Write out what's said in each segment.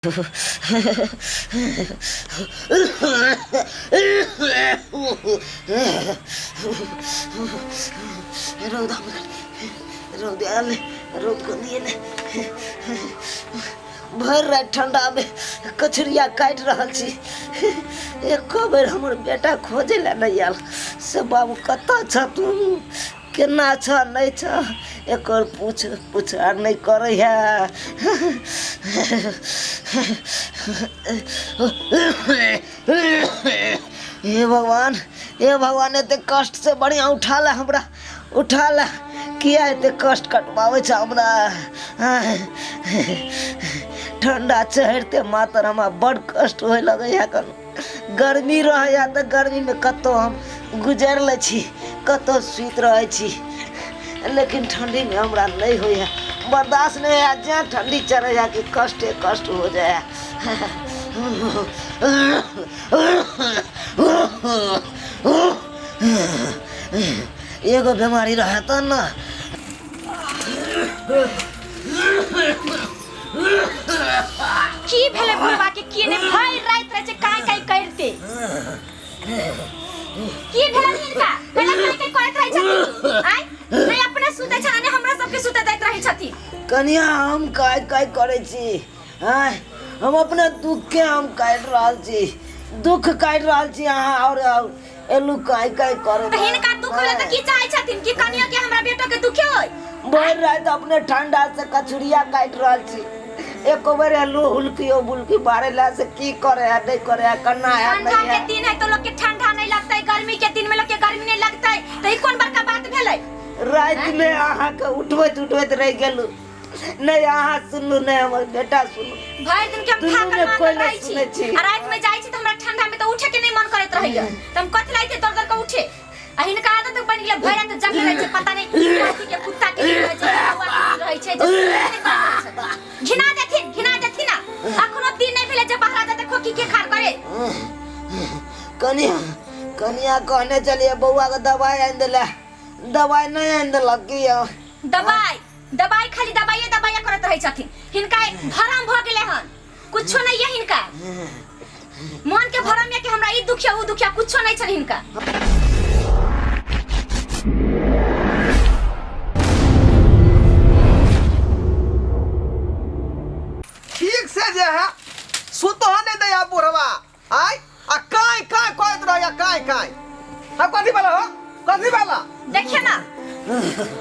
रौद रौद आयल, रौद कनि एलै। भरि राति ठण्डामे कचरिया काटि रहल छी, एको बेर हमर बेटा खोजै लए नहि आयल। से बाबू, कतऽ छह तू, केना छह, नहि छह, एकर पूछ पुछार नहि करै है। हे भगवान, हे भगवान, एते कष्ट से बढ़िया उठा ले हमरा, उठा ले। किया एते कष्ट कटवाबै छै हमरा? ठंडा चढ़ते मात्र हमरा बड़ कष्ट होए लगै है। कन गर्मी रहैया तऽ गर्मीमे कतहु हम गुजरि लै छी, कतहु सुति रहै छी, लेकिन ठण्डीमे हमरा नहि होइए, बर्दाश्त नहि होइए। जँ ठण्डी चढ़ैए कि कष्टे कष्ट हो जाइए। एगो बेमारी रहै तहन ने। की भेलै बुढ़वा के? की ने भरि राति रहै छै काई काई करते। की भेलै हिनका? पहिले काई काई करैत रहै छथिन। आय नहि अपने सुतै छनि, नहि हमरा सबके सुतै दैत रहै छथिन। कनिया, हम काय काय करै छी? आँय, हम अपने दुख के हम काटि रहल छी, दुख काटि रहल छी। अहाँ और और एलू काय काय करे। तऽ हिनका दुख होले तऽ की चाहै छथिन कि कनिया के हमरा बेटो के दुखे होय? भरि राति अपने ठंडा से कचुरिया काटि रहल छी, एको बेर एलू हुलकियो बुलकी बारे ला से की करे है, नहीं करे है, कन्ना है, ठंडा नहीं के है। दिन है तो लोग के ठंडा नहीं लगतै, गर्मी के दिन में लोग के गर्मी नहीं लगतै, तऽ ई कोन बड़का बात भेलै? राति में अहाँके उठबैत उठबैत रहि गेलू, नहीं अहाँ सुनलू, नहीं हमर बेटा सुनलू। भरि दिन के हम दुनू थाकल में मातल कोइ नहि रहै छी सुनै छी। आ राति में जाइ छी तऽ हमरा ठंडा में तऽ उठे के नहीं मन करैत रहैया, तऽ हम कथी लाइते दौड़ दौड़ के उठे? आ हिनका आदत बनि गेलै, भरि राति जगले रहै छै। पता नहि कथी के कुत्ता के दिन रहै छै, कौआ के दिन रहै छै जे सुतबे नहि करैत रहै छै। घिना देथिन, घिना देथिन ना। अखनो दिन नहि भेलै जे बहरा जेतै खोखी के खार करे। कनिया, कनिया, कहने चलिए बौआ के दवाई आनि देला, दवाई नहीं आनि देलक की? दवाई दवाई, खाली दवाइये दवाइये करैत रहै छथिन। हिनका भरम भऽ गेलै हन, कुछो नहीं है हिनका मन के भरम है कि हमरा ई दुखिया ऊ दुखिया, कुछो नहीं छन हिनका। ठीक से जे है सुतहो नहीं दैया बुढ़वा। आय आ काई काई कहैत रहैया, काई काई। आ कथी वाला हो, कथी वाला? देखिए ना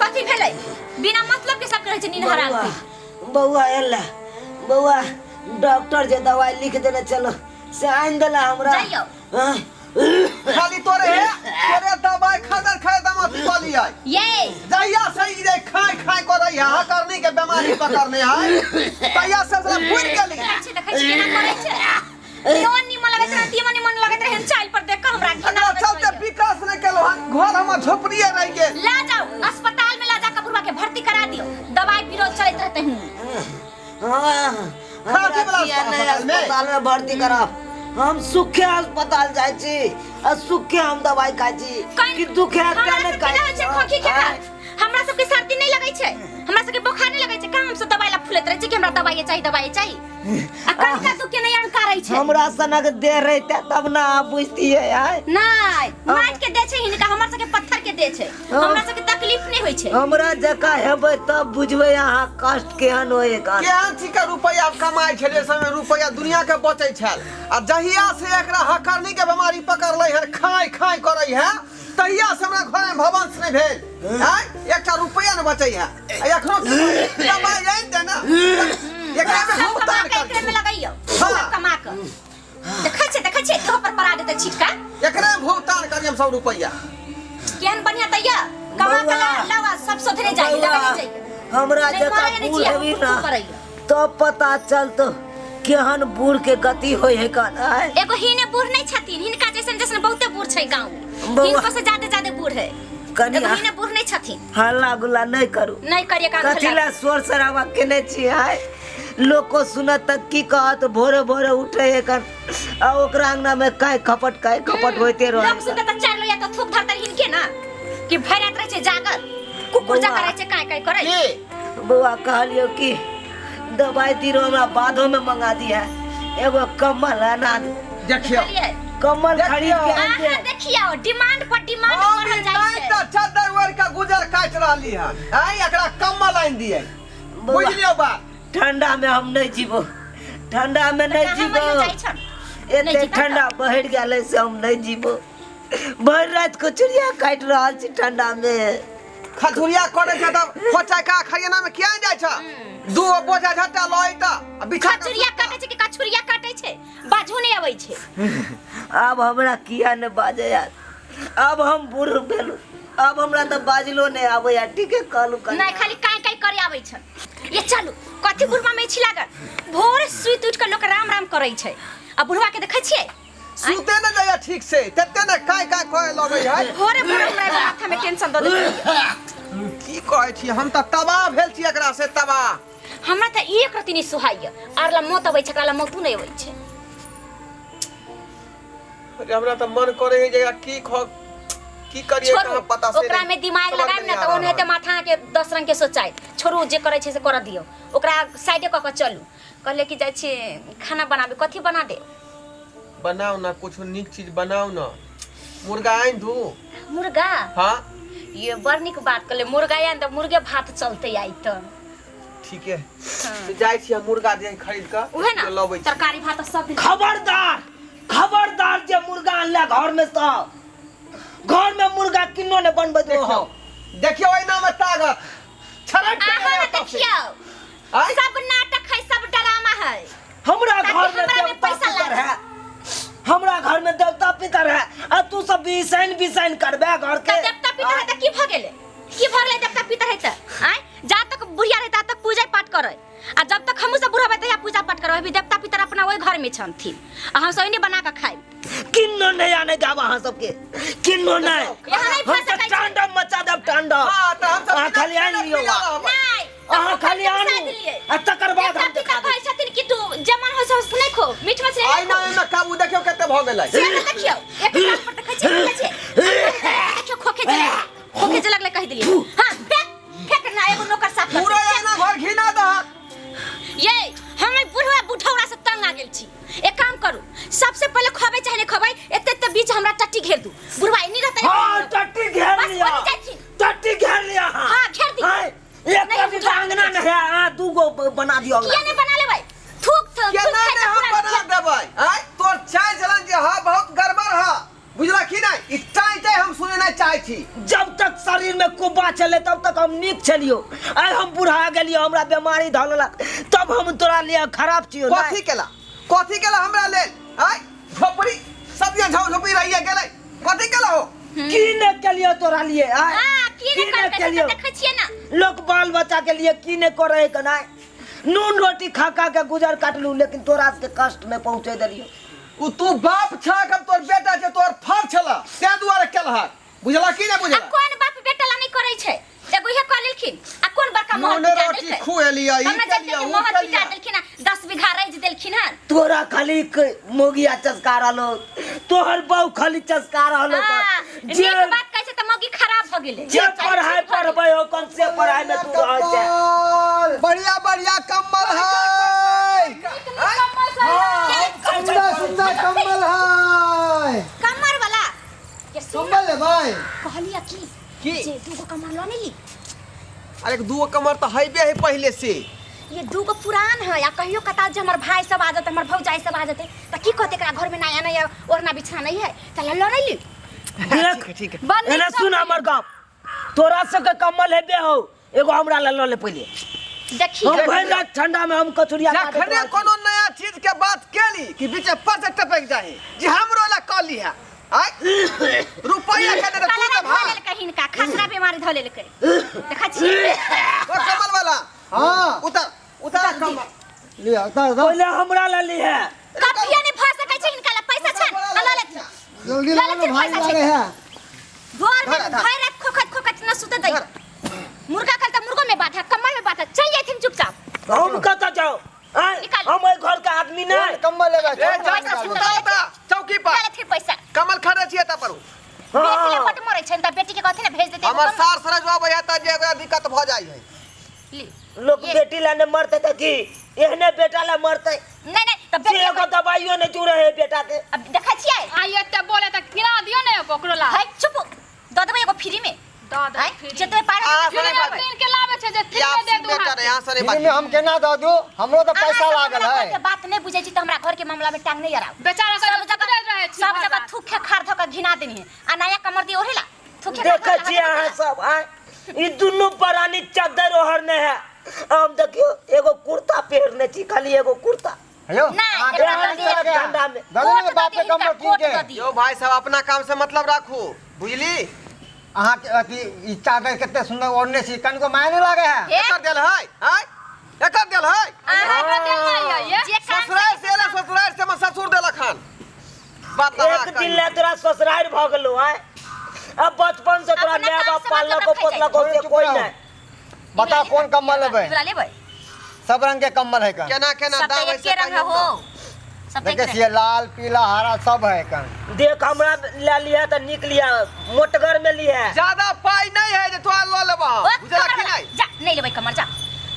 कथी भेलै, बिना मतलब के सब रहै छै नींद हराम के। बौआ एला, बौआ, डॉक्टर जे दवाई लिख देने चलो से आनि देला हमरा। जाइयो। हाँ? खाली तोरे है, तोरे दवाई खदर खाए दम अथी कऽ लियै। ये जहिया से ई जे खाय खाय करै है, हकरनी के बीमारी पकड़ने है, तहिया से साला बुझि गेली। देखै छी, देखै छी केना करै छै। तीमन निमन लगैत रहे, तीमन निमन लगैत रहे चाइल पर देख के हमरा घिना एकरा लगैत चलते रहैए। विकास नहि केलहुँ हन, घर हमर झोपड़िए रहि गेल। ला जाओ अस्पताल में, ला जाकर बुढ़वा के भर्ती करा दियो, दवाई बिरो चलैत रहते हूँ। हाँ, हमरा खांसी वाला किया नहि अस्पताल में? अस्पताल में भर्ती कराब? हम सुखे अस्पताल जाइ छी आ सुखे हम दवाई खाइ छी कि दुखे हमरा क्या नहि सबके खाइ नहि होइ छै खोखी के काज। हमरा सबके सर्दी नहीं लगै छै, हमरा सबके बोखार नहीं लगै छै, कहाँ हम सब दवाई ला फुलैत रहै छै कि हमरा दवाई चाही, दवाई चाही? आ कनिका दुख के नहीं अनकारै छै। हमरा सनक देह रहिते तब ना अहाँ बुझतियै आय। नहीं, माटि के दे छै हिनका, हमर सबके पत्थर के दे छै, हमरा सबके तकलीफ नहीं होइ छै। हमरा जकाँ हेबै तब बुझबै अहाँ कष्ट केहन होय एखन। केहन चीज के रुपैआ कमाइ छलै समय रुपैआ दुनिया के बचै छल, आ जहिया से एकरा हकरनी के बीमारी पकड़लै हन, खाय खाय करै है, तहिया से हमरा घर में भवंश नहीं भेल। आय एकटा रुपैआ ने बचै है, आ एखनो दवाई आनि दे ना, एकरा में सब कमा भुगतान के कर। एकरे में लगैयौ। हाँ। सब कमा के देखै छै, देखै छै, देह पर पड़ा देतै छिटका। एकरे में भुगतान करी हम सब रुपैआ। केहन बढ़िया तैया कमा के ला लावा, सब सोधरे जाई, बौआ, लगले जाई। हमरा नहीं, जकाँ मारे नहीं बूढ़ छियै, हेबी हम ना करैया। तब पता चलतो केहन बूढ़ के गति होय है कन आय। एगो हिने बूढ़ नहीं छथिन, हिनका जैसन जैसन बहुते बूढ़ छै गांव में। बौआ। हिनको से ज्यादा ज्यादा बूढ़ है। कनि एगो हिने बूढ़ नहीं छथिन। हल्ला गुल्ला नहीं करू। नहीं करिए काम। कथी ला शोर शराबा केने छी आय? लोको सुनत त की कहत? भोरे भोरे उठे है कन आ ओकरा अंगना में काय खपट होइते रहे। लोग सुनते त चार लोया त थूक धरते हिनके ना कि भरि रात रहै छै जागल, कुकुर बौआ। जकाँ रहै छै, काय काय करै। की बौआ, कहलियो कि दवाई दीरो हमरा बादो में मंगा दी है एगो कम्बल अना दे। देखियो देखलियै? कम्बल खरीद के आन दे। अहाँ देखियौ डिमांड पर डिमांड हम बढ़ल जाइ नहि छै तऽ चद्दर ओढ़ि कऽ गुजर काटि रहली हन आँय एकरा कम्बल आनि दियै बौआ, बुझि लियौ बात ठंडा में हम नहीं जीबो ठंडा में नहीं कहाँ जीबो मरियो जाइ छन नहि एते जीतब ठंडा बढ़ि गेल है से हम नहीं जीबो भरि राति कचुरिया काटि रहल छी ठंडा में खजुरिया करै छै तब खोचाइ का खरियाना में किया जाइ छ दू गो बोझा झट्टा लऽ अइतऽ आ बिछा कऽ खचुरिया काटै छै कि कछुरिया काटै छै बाजू नहि अबै छै आब हमरा किया ने बाजै यार आब हम बूढ़ भेलहुँ आब हमरा तऽ बाजलो नहि आबैया ठीके कहलहुँ कनिया। नहि खाली काई काई करे आबै छै ये चलू कथी बुढ़वा में छी लागल भोर सुति उठि कऽ लोक राम राम करै छै आ बुढ़वा के देखै छियै सुते ने जाइया ठीक से तते ने काय काय कहै लगै है भोरे भोरे हमरा एगो माथा में टेंशन दऽ दै की कहै छी हम तऽ तबाह भेल छी एकरा से तबाह हमरा तऽ एक रति नहि सुहाइया आर ला मौत अबै छै एकरा ला मौतो नहि अबै छै अरे हमरा तऽ मन करे है जे एकरा की ख की करिए छोड़ू कहाँ पता से ओकरा में दिमाग समझ लगाएब में ना नहीं तऽ आ ओनाहिते रहल। माथा के दस रंग के सोचाइत छोड़ू जे करै छै से करऽ दियौ ओकरा साइडे कऽ कऽ चलू कहले कि जाइ छी खाना बनाबे कथी बना दे बनाउ ना कुछ नीक चीज बनाउ ना मुर्गा आनि दू मुर्गा हाँ ये बड़ नीक बात कहले मुर्गा आनि तऽ मुर्गे भात चलते आइ तऽ ठीक है तो जाइ छी हम मुर्गा दे खरीद कऽ उहे ना लबै छी तरकारी भात सब दिन खबरदार खबरदार जे मुर्गा अनला घर में सब घर में मुर्गा किन्नो ने बनबै दो देखियौ देखियौ एना में ताकत छरक के अहाँ गेलै ने ओतऽ से। देखियौ आँय? सब नाटक है सब ड्रामा है हमरा ताकि घर में हमरा में देवता पैसा पितर लागे। है हमरा घर में देवता पितर है आ तू सब बिसाइन बिसाइन करबे घर के तऽ देवता पितर है तऽ की भऽ गेलै की भऽ गेलै देवता पितर है तऽ आँय जा तक बुढ़िया रहै ता तक पूजा पाठ करै आ जब तक हमहूँ सब बुढ़बै तहिया पूजा पाठ करबै अभी देवता पितर अपना ओहि घर में छथिन आ हम सब एने बना कऽ खाइब किन्नो नहीं आने देब अहाँ सबके किन्नो नहीं यहाँ नहीं हम फंस तऽ सकै छी। तांडव मचा देब तांडव हाँ, तऽ हम सब अहाँ खाली आनि लियौ पीला रहबै। नहीं अहाँ खाली आनू आ तकर बाद देवता हम पितर देखा देब कहै छथिन कि तू जे मन होइ से नहि खो मीट मछली आइ नहि ना खो एहिमे काबू देखियौ कते भऽ गेलै से ने देखियौ एक कान पर देखै छियै देखै छियै देखियौ खोखे जे खोखे जे लगलै कहि देलियै हां फेक फेक ना एगो नौकर साफ कर पूरा एना घर घिना दहक ये हम एहि बुढ़वा बुढ़ौरा से तंग आ गेल छी एक काम करू सबसे पहले खबै चाहे नहीं खबै एते एते बीच हमरा टट्टी घेर दू बुढ़वा एनी रहतै हाँ टट्टी घेर बस लिया ओनी जाइ छी टट्टी घेर लिया हाँ घेर दी हाँ, एक नहीं, टट्टी तऽ अंगना में है अहाँ दू गो बना दियौ किया नहीं बना लेबै थूक थूक केना थूक ने खाइ हम तऽ पूरा बना देबै आँय तोर चाय जलन जे हा बहुत गड़बड़ हा बुझला कि नहि ई चाय चाय हम सुने नहि चाहै छी जब तक शरीर में कुब्बा चले तब तक हम नीक छलियो आइ हम बुढ़ा गेलियो हमरा बीमारी धऽ लेलक तब हम तोरा लिए खराब छियो कथी केला कथी केला हमरा लेल आँय झोपड़ी सब दिन झोपड़ी रहिए गेलै कथी केला हो की ने केलियो तोरा लिए आइ हां की की ने ने करकै केलियो से देखै छियै ना लोक बाल बच्चा के लिए की ने करे है कनाइ नून रोटी खा खा के गुजर काटलू लेकिन तोरा के कष्ट नहीं पहुंचे देलियो उ तू बाप छक हम तोर बेटा छे तोर फर छला ते दुआरे केलहक बुझला की नहि आ बुझला कोन बाप बेटा ला नहीं करै छै एगो इहे कह लेलखिन आ कोन बड़का मोहर नूने पिटा रोटी देलकै खुएलियै ई हमरा जते केलियै के उ मोहर पिटा केलियै देलखिन हन 10 बीघा रज देलखिन हन तोरा खाली मोगिया चस्का रहलो तोहर बहु खाली चस्का रहलो हां जे नीक बात कहै छै त मौगी खराब भ गेलै जे पढ़ाई पढ़बै हो कम से पढ़ाई में तू रह छै बढ़िया बढ़िया कम्बल है सुंदर सुंदर कम्बल है कमर वाला के सुन कम्बल लेबै कहलिया की की? जे दूगो कमर ल नहीं ली अरे दूगो कमर तऽ हैबे है पहले से ये दूगो पुरान है या कहियो कता जे हमर भाई सब आ जाते हमर भौजाई सब आ जाते त की कहते एकरा घर में नया नया ओढ़ना बिछाना नहीं है त ल नहीं ली देख ठीक है ठीक है बंद एना सुन हमर गप तोरा सबके कम्बल हेबे हो एगो हमरा ला लऽ ले पहिले देखिए हम भरि रात ठंडा में हम कचुरिया काटैत जखने रहै छी। कोनो नया चीज के बात केली कि बीचे पर से टपक जाए जे हमरो ला कली है आय रुपया के दे तू कलरा तऽ धऽ भाग लेलकै हिनका खसरा बीमारी धऽ लेलकै देखै छियै ओ कमल वाला हाँ उतर उतर कमल लिअ उतार दो पहिले हमरा ला ली है कभियो नहि भऽ सकै छै हिनका लग पैसा छनि तऽ लऽ लेथिन जल्दी लऽ लाओ ना लेथिन भाई पैसा ला छै रहे हैं भोर में धर, धर। भरि राति खोखत खोखत न सुतऽ दै मुर्गा कल तऽ मुर्गो में बाधा कमर में बाधा चल जाथिन चुपचाप हम कतऽ जाउ आँय? निकाल। हम एहि घर के आदमी नहि कम्बल लेबै ए जा के सुता ता चौकी पर लऽ लेथिन पैसा कमल खड़े छियै ता पर बेटी लए हाँ। बड्ड मरै छनि तऽ बेटी के कहथिन ने भेज देतै एगो हमर कम्बल। सार सरज आबै है त जे ओकरा दिक्कत भऽ जाइ है ली लोक ये। बेटी ला नहि मरतै तऽ की एहने बेटा ला मरतै। नहीं नहीं त से बेटी एगो दवाइयो नहीं जुड़े है बेटा के। अब देखै छियै। आ एते बोले त किना दियो ने ओकरो ला। है चुप, द देबै एगो फ्री में। द दे आँय, फ्री। जतबे पाइ रहतै आ, ततबे फ्री में देबै। कीन के लाबै छै जे फ्री में दे आपसी दू मैटर हाथ। है, यहाँ से नहीं फ्री में बात। हम केना दऽ दू, हमरो तऽ अहाँ पैसा सब लागल हमरा है। घर के बात नहीं बुझै छी तऽ हमरा घर के मामला में टांग नहीं अड़ाउ। बेचारा सब के जगह रहै छी सब भर जगह रात। थूके खार धऽ के घिना देनी है आ नया कमर दी ओढ़ेला थूके खार देखै धऽ के छियै अहाँ सब आँय, ई दुनू प्राणी चद्दर ओढ़ने है, हम देखियो एगो कुर्ता पहिरने छी, खाली एगो कुर्ता। हेलो नहीं, अहाँके एकरा एहन दऽ दिअ। तरहके ठंडा में। दऽ दियौ ने कोट बाप दऽ के दिअ, कम्बल हिनका कीन कोट के। दऽ दिअ। यौ भाई साहब, अपना काम से मतलब राखू, बुझली? अहाँके अथी ई चादर कते सुंदर ओढ़ने छी, कनिको माया नहि लागे है? हे? एकर देल है, आँय? एकर देल है? अहाँ एकर देल नहीं है, ये? जे काम ससुराल से एले, ससुराल से हमर ससुर देलक हन। बात लगा एक दिन कहीं। ले तोरा ससुराल भऽ गेलौ आँय, अब बचपन से तोरा अपना माय काम बाप से मतलब पाललको रखै जाइ पोसलको से चुप कोई रहो। नहीं। बताओ कोन कम्बल लेबै? ई वला लेबै। सब रंग के कम्बल है कन। केना केना सब दाम तऽ है एके से रंग कहियौ हो, ने। सब तऽ देखे एके छियै लाल पीला हरा सब है कन। देख हमरा ले लिहे तऽ नीक लिहे, मोटगर में लिहे। ज्यादा पाई नहीं है जे तोरा लऽ लेबह ओ, हम, बुझलक कमर कि वाला, नहीं? जा नहीं लेबै कमर, जा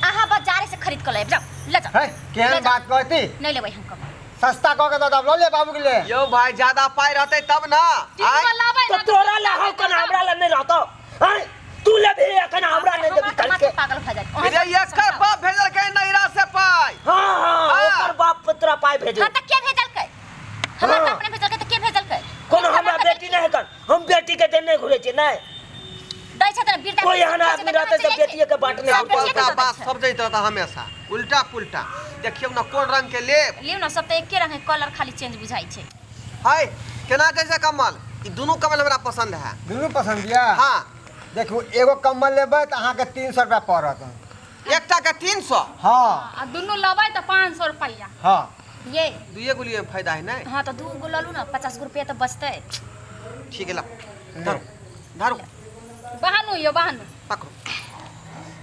अहाँ बाजारे से खरीद कऽ लायब, जाओ ले जाओ। है केहन ले जाओ। बात कहती? नहीं लेबै हम कमर। सस्ता कऽ के दऽ देब, लऽ ले बाबू के ले। यौ भाई, ज्यादा पाई रहतै तब ना। तीन आँय? गो लाबै तो ना। तोरा ला हो कना, हमरा ला नहीं रहतो आँय, तू लेबही एखन, हमरा नहीं हमरा देबही तऽ खरीद माथा के। पागल भऽ जायत। अहाँ रे सब एकर समझाउ। बाप भेजलकै नैहरा से पाई। हाँ हाँ, हाँ। ओकर बाप तोरा पाइ भेजो। हाँ तऽ के भेजलकै? हमर हाँ। बाप नहि भेजलकै तऽ के भेजलकै? कोनो हमरा बेटी नहीं हकन, हम बेटी के देने घुरे छियै नहीं। दै छथि ने बिरदा। कोई एहन आदमी रहतै तऽ बेटिए के बांटने सब घुरतै। उल्टा बात सब जैत रहता हमेशा, उल्टा पुल्टा। देखियौ ना कोन रंग के लेब। लियौ ने, सब तऽ एके रंग है, कलर खाली चेंज बुझाइ छै। है केना कैसे कम्बल? ई दुनू कम्बल हमरा पसंद है। दुनू पसंद यऽ? हाँ। देखू एगो कम्बल लेबै तऽ अहाँके 300 रुपया पड़त। एकटा के 300? हाँ। आ दुनू लेबै तऽ 500 रुपया। हाँ। ये दुइये गो लिए में फायदा है नहीं? हाँ तऽ दू गो लऽ लू ने, 50 गो रुपया तऽ बचतै। ठीक है ला, धरू धरू। बहानू यौ बहानू। पकड़ू।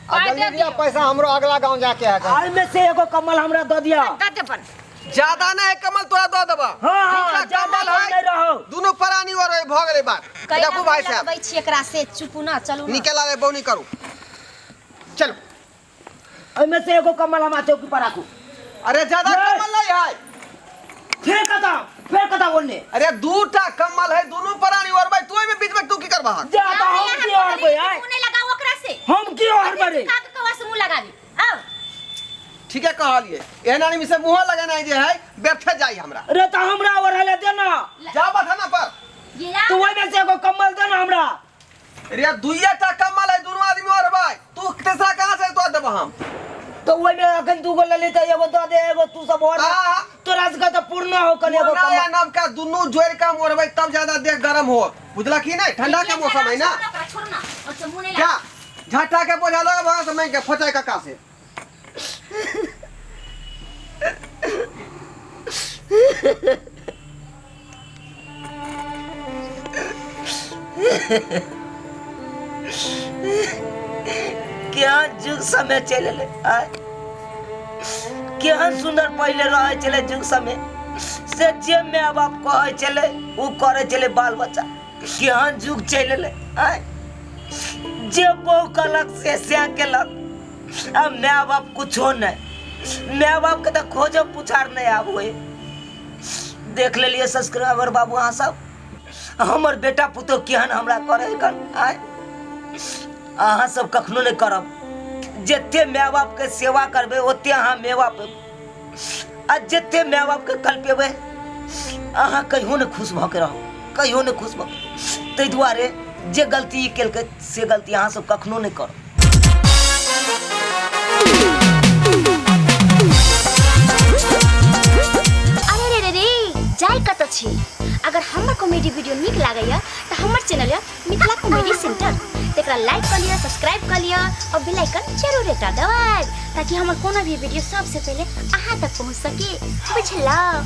आ पाइ जल्दी दे दिअ दियौ। पैसा, हमरो अगला गाँव जाके है। एहिमे से एगो कम्बल हमरा दऽ दिअ। दऽ देबन। ज्यादा नहीं है कम्बल, तोरा दऽ देबह। हाँ हाँ, दूटा ज्यादा कम्बल कम है, नहीं रहो। दुनू प्राणी और भऽ गेलै बात। कैला देखू भाई साहब, लगबै छी एकरा से, चुपू ना, चलू ना। निकल आले, बौनी करू, चलो। एहिमे से एगो कम्बल हमरा चौकी पर राखू। अरे ज्यादा नहीं। कम्बल नहीं है। फेर कता, फेर कता बोलने? अरे दूटा कम्बल है, दुनू प्राणी और भाई, तू एहिमे बीच में तू की करबह? जा तऽ हम की ओढ़बै आँय? मुँह नहीं लगाओ ओकरा से। हम की ओढ़बै रे? काग कौआ से मुँह लगाबी आओ। ठीके कहलिए, एहन आदमी से मुँह लगेनाइ जे है व्यर्थे जाइ हमरा। रे तऽ हमरा ओढ़ै लए दे ना। जा बथाना पर। ये तू ओहिमे से एगो कम्बल दे ना हमरा। रे दुइये टा कम्बल है, दुनू आदमी ओढ़बै, तू तेसरा कहाँ से तोरा देबह हम? तऽ ओहिमे अखन दूगो लेली तऽ एगो दऽ दे, एगो तू सब ओढ़। आ। तोरा सबके तऽ पूर्ण हो कने एगो पुरना या कम्बल। नवका दुनू जोड़ के हम ओढ़बै तब ज्यादा देह गरम हो, बुझला कि नहीं? ठंडा के मौसम है ना। छोड़ ना, और से मुँह नहीं क्या लगा। झटा के बोझा लगा वहां से मैं के फोचाई कक्का से। केहन जुग समय चलि एलै आँय, केहन सुन्दर पहिले रहै छलै जुग समय से, जे माय बाप कहै छलै ओ करै छलै बाल बच्चा। केहन जुग चलि एलै आँय, जे बहु कहलक से सएह केलक, आ माय बाप कुछो नहि, माय बापके तऽ खोजो पुछार नहि आब होइ। देख लेलियै सब्सक्राइबर बाबू अहाँ सब, हमर बेटा पुतोह केहन हमरा करै कन आँय। अहाँ सब कखनो नहि करब, जते माय बापके सेवा करबै ओते अहाँ मेवा पेबै, आ जते माय बापके कलपेबै अहाँ कहियो नहि खुश भऽ के रहब, कहियो नहि खुश भऽ। ताहि दुआरे जे गलती ई केलकै से गलती अहाँ सब कखनो नहि करब। अरे रे रे रे, जाय कतऽ छी? अगर हमर कॉमेडी वीडियो नीक लागैया तऽ हमर चैनल यऽ मिथिला कॉमेडी सेंटर, तकरा लाइक कऽ लिअ, सब्सक्राइब कऽ लिअ और बेल आइकन जरूर एकटा दबाएब ताकि हमर कोनो भी वीडियो सबसे पहिले अहाँ तक पहुँच सके, बुझलहुँ?